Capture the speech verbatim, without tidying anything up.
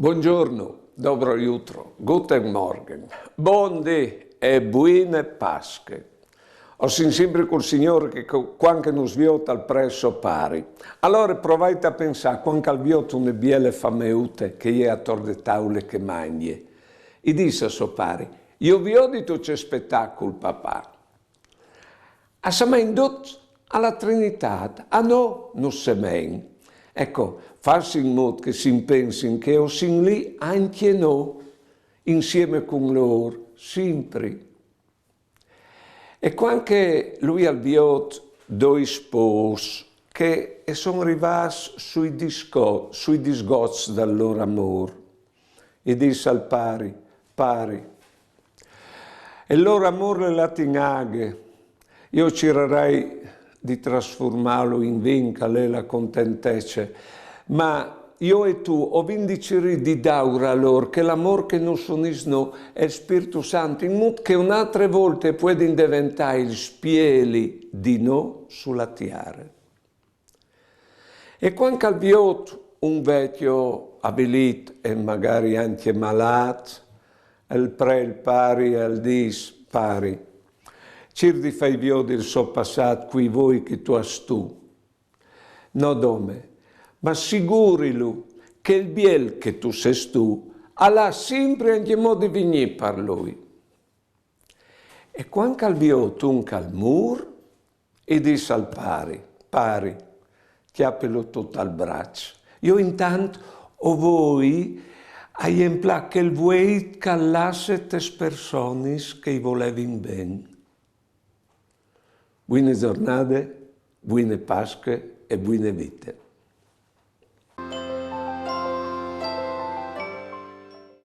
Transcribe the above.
Buongiorno, dobro jutro, guten Morgen, bon dì e buine Pasche. O sin simpri cul Signôr che co-, cuant che nus viôt al pree so pari. Alore provait a pensâ cuant che al viôt une biele fameute che e je ator de taule che mangje. I dîs a so pari: «Jo vioditu ce spetacul, papà.» A semein ducj a la Trinitât? Ah no, nus semein. Eco, fâs in mût che si impensin che o sin li ancje nô, insiemi cun lôr, simpri. E cuant che lui al viôt doi spôs che e son rivâts sui disco-, sui disgots dal lôr amôr, i dîs al pari: «Pari, il lôr amôr al è lât in aghe, jo o cirarai di trasformâlu in vin, che al è la contentece, ma jo e tu o vin di cirî di daur a lôr chel amôr che nus unìs nô e il Spirtu Sant, in mût che une altre volte a puedin deventâ il spieli di nô su la tiare.» E cuant che al viôt un vecjo avilît e magari ancje malât, al pree il pari e al dîs: «Pari, cîr di fâi viodi il so passât cui voi che tu âs tu.» «No, dome, ma sigurilu che il biel che tu sês tu al à simpri ancjemò di vignî par lui.» E cuant che al viôt un che al mûr, i dîs al pari: «Pari, cjapilu tu tal braç. Jo intant o voi a jemplâ chel vueit che al lasse tes personis che i volevin ben.» Buine zornade, buine Pasche e buine vite.